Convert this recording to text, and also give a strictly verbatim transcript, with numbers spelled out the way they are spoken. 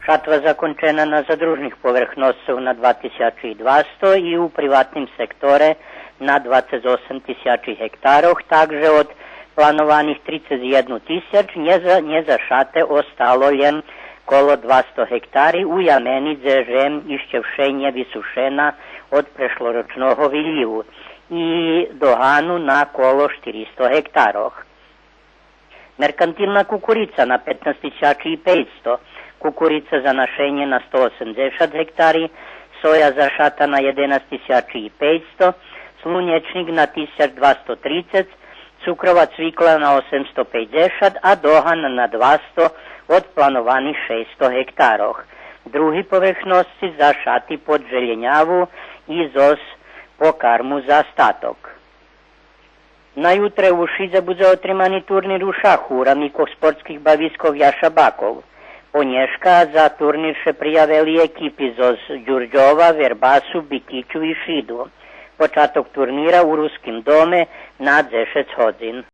Жатва закончена на задружних поверхносцох на два тисячи двасто и у приватним секторе на двацец осем тисячи гектарох, так же од планованих трицец єдну тисяч нє за-, нєзашате остало лєм коло двасто гектари у ямени, дзе жем ище вше нє висушена од прешлорочного вилїву и догану на коло штиристо гектарох. Меркантилна кукурица на петнац тисячи и пейцсто, кукурица за нашенє на сто осемдзешат гектари, соя зашата на єденац тисячи и пейцсто, слунєчник на тисяч двасто трицец, цукрова цвикла на осемсто пейдзешат, а доган на двасто од планованих шейсто гектарох. Други поверхносци зашати под желєняву и зоз покарму за статок. На ютре у Шидзе будзе отримани турнир у шаху у рамикох спортских бавискох Яша Баков. Понєшка за турнир ше приявели екипи зоз Дюрдьова, Вербасу, Битичу и Шиду. Початок турнира у Руским доме на дзешец годзин.